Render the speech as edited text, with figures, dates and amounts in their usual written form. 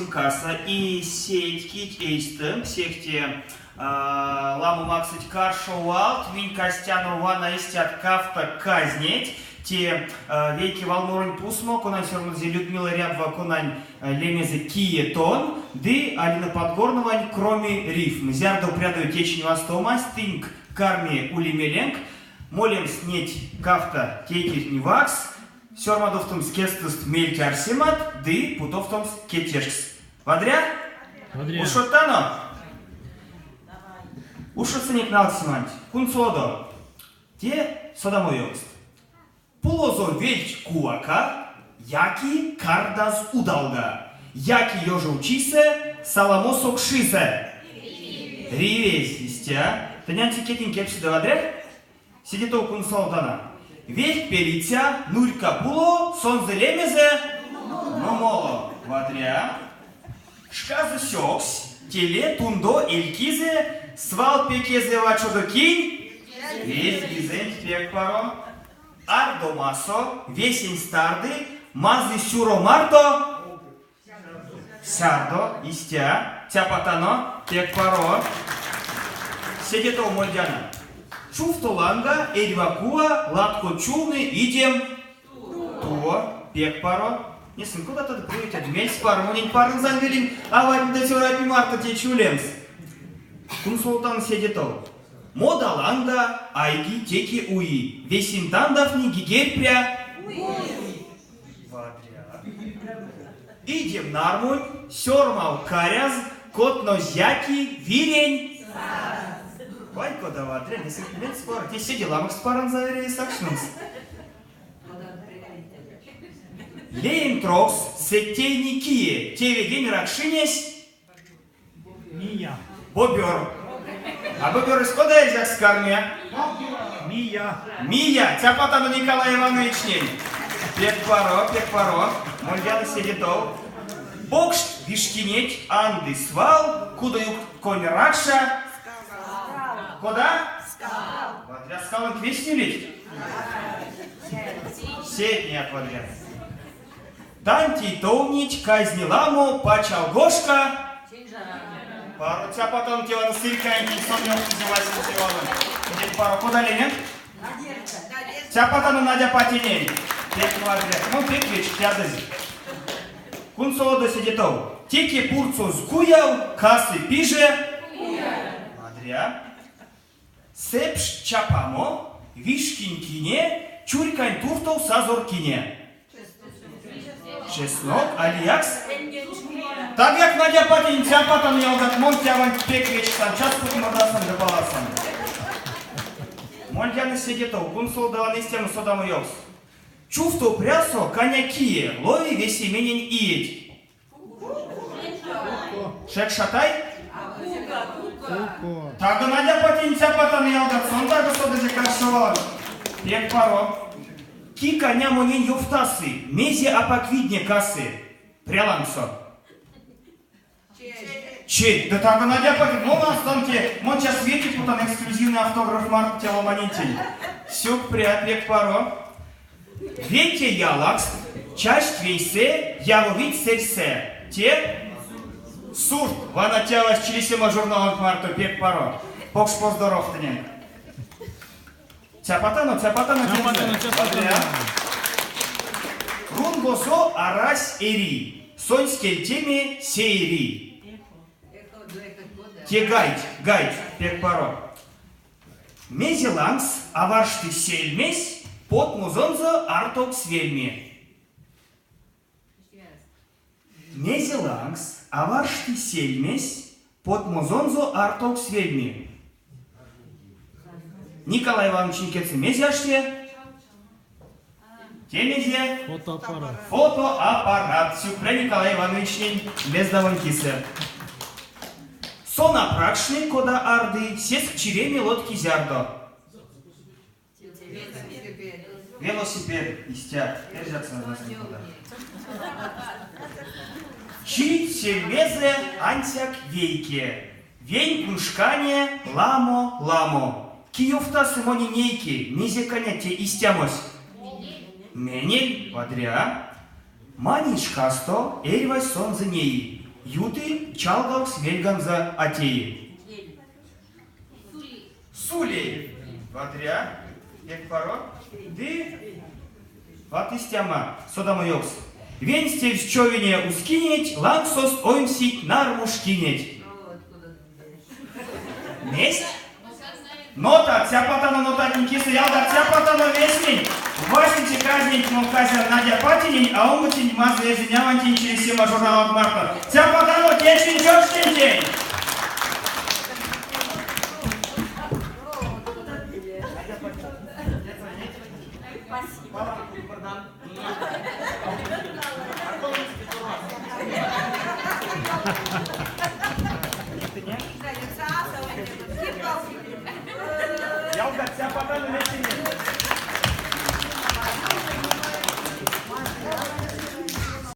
Касса и сеть, кить эйстэнк сехте ламо максыть каршо валт, минь казтяно вана истят кавто казнеть. Те вейке валморонь пусмо, конань сёрмадызе Людмила Рябова, конань лемезэ Кие тон? ды Алина Подгорновань Кроме рифм. Зярдо прядови течинь вастомась, тынк карми ули меленк молемс неть кавто тейтертнень ваксс, Сёрмадовтомс кедстэст мельть-арсемат ды путовтомс кедьтешкс. Вадря? Вадря. Ушодтано? Ушодсынек налксеманть. Кунсолодо. Те содамоёнкст. Пулозо вельть кувака, яки кардаз удалга. Яки ёжовчисэ, саламосо кшисэ. Ривезь. Истя. Тынянь кедень кепседе вадря? Седе тов кунсолотано. Вельть пелиця, нурька пуло, сонзэ лемезэ Нумоло. Вадря. Шказо сёксь, теле, тундо, эль кизэ, свал пекезэ вачодо кинь? Вельть кизэнть пек паро. Ардомасо весень старды, мазый сюро марто Сярдо, истя, цяпатано, пек паро. Седе тов мольдяно. Чувто ланга, эрьва кува, латко чувны, идем. Туво, пек паро. Несынь, кодат од превть, мельспаро, монень Парынзань велень аватне ды цёратне марто течи улемс. Кунсолотано седе тов. Мода ланга, айги, теке уи, весень тандавтни гигерь пря. Вадря. Идем нармунь, сёрмав каряз, котнозь яки, вирень. Вай, кода вадря, мельс пар, те седе ламокс паронзо эряви сакшномс. Леень трокс сеттейни кие, те ведень ракшинесь Мия. Бобер. А боберось кода эрзякс карми? Мия. Мия. Цяпатано Николай Ивановичнень. Пек паро, пек паро. Мольдяно седе тов. Покшт вишкинеть анды свал, кудоютконь ракша. Кода? Скал. Вадря скалонть вешнилить? Сетнеяк вадря. Тантей товнить, казни ламо, пачалгошка. Паро цяпатан телан сырькаентень сон ёвтызе васенце валонть. Пек паро. Кода леменк? Цяпатано Надя патинень. Пек вадря. Мон пек вечктядызь. Кунсолодо седе тов. Теке пурцоз куяв, касы пиже. Вадря. Сэпш чапамо, вишкинь кине, чурькань туртов сазоркине. Чеснок, а лиякс? Тагояк Надя патинь цяпатан ялгат, мон тяванть пек вечксан, час кутмордасан ды паласан. Мольдяно седе тов, кунсолдаван истямо содамо ёвкс. Чувто прясо каня кие лови весеменень иеть. Шекшатай? Таго Надя патинь цяпатан ялгат, сон таго содызе каршо валонть. Пек паро. Ки каня монень ёвтасы, мезе апак видне касы? Пря лангсо. Чей. Да таго Надя патин, мон астан те, мон час вети путан эксклюзивный автограф марто те ломанентень. Сюкпря, пек паро. Вете ялакст, чачсть вейсэ, явовить сэрьсэ. Те сурт. Вана тявась Чилисема журналонть марто, пек паро. Покш поздоровт тыненк. Цяпатано, цяпатано, Цяпатано, цяпатано. Рунгосо арась эри, сонсь кельтеме сеери. Те гайть, гайть, пек паро. Мезе лангс а варшты сельмесь, потмозонзо артовкс вельми. Мезе лангс а варшты сельмесь, потмозонзо артовкс вельми. Николай Ивановичень кедьсэ мезе ашти? Те мезе? Фотоаппарат. Фотоаппарат. Сюкпря Николай Ивановичнень лездамонь кисэ. Сон а пракшны, кода арды, сеск чиреме лотки зярдо. Велосипед, истя, эрзякс назвасынь кода. Чить сельмезэ ансяк вейке. Вень куншкане ламо-ламо. Ки ёвтасы монень нейке, мезе каня те истямось? Менель, вадря. Маней шкасто эрьвась сонзэ неи. Юты, чалгавкс мельганзо а теи. Сулей. Вадря. Пек паро. Ды ват истямо содамоёвкс. Венстевсь човине ускинеть, лангсост оймсить нармушкинеть. Мезть? Нота, цяпатано нотатнень кисэ, ялгат, цяпатано весенень. Васенце казненть мон казян Надя патинень, а омбоценть мазый эрзянь Чилисема журналонть марто. Цяпатано течинь чокшнентень! Ялгат, цяпатано весенень.